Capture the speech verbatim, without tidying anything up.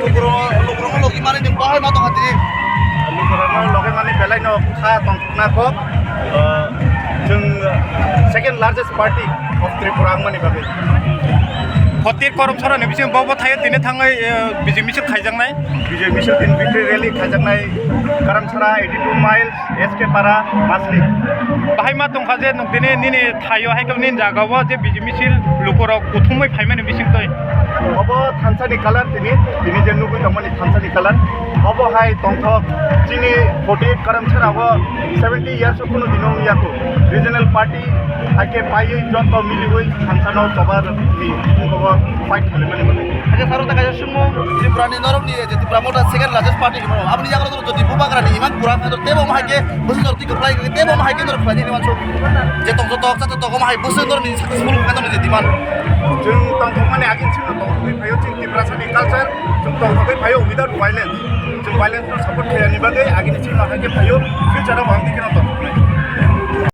Lukurok, lukurok logi mani din bahai ma tongha tini. Lukurok logi mani belai no kha tong. Nakok, uh, chwng, uh, second largest party of Tripura wngmani bagwi. Hotir Karamchara ni bisingo bo bo thaio tini thangwi, uh, B J misil khaijaknai. B J misil tin victory rally khaijaknai Karamchara eighty two miles, S K Para, Masli. Bahai ma tongkha je nwng tini nini thaio hai khe nini jaga o je B J misil lukurok kuthumwi phaimani bisingtwi. Obo thansa ni colour tini, tini je nugwi tongmani thansa ni colour. Obo hai tongthok chini forty eight Karamchara o seventy years o kunu dino wngya kho. Regional party hai khe paiwi joto miliwi thansa no choba ni obo fight khalaimani bagwi. Hakhe saro ta kaisa sumung Tripura ni norok ni je Tipra Motha second largest party hino. Aboni yagra norok jodi Bubagra ni iman pura khator tebo omo hai khe bwswk norok twi kwplai tebo omo hai khe norok khlai ni mansu. Je tong joto cha joto omo hai bwswk norok ni successful khator ni je demand. Chwng tongthokmani agin chwng tongthokwi phaio chwng Tiprasa ni culture. Chwng tongthokwi phaio without violence. Chwng violence no support khaiyani bagwi agini chwng no hai khe phaio, future o bo ang twi kheno tongthoknai.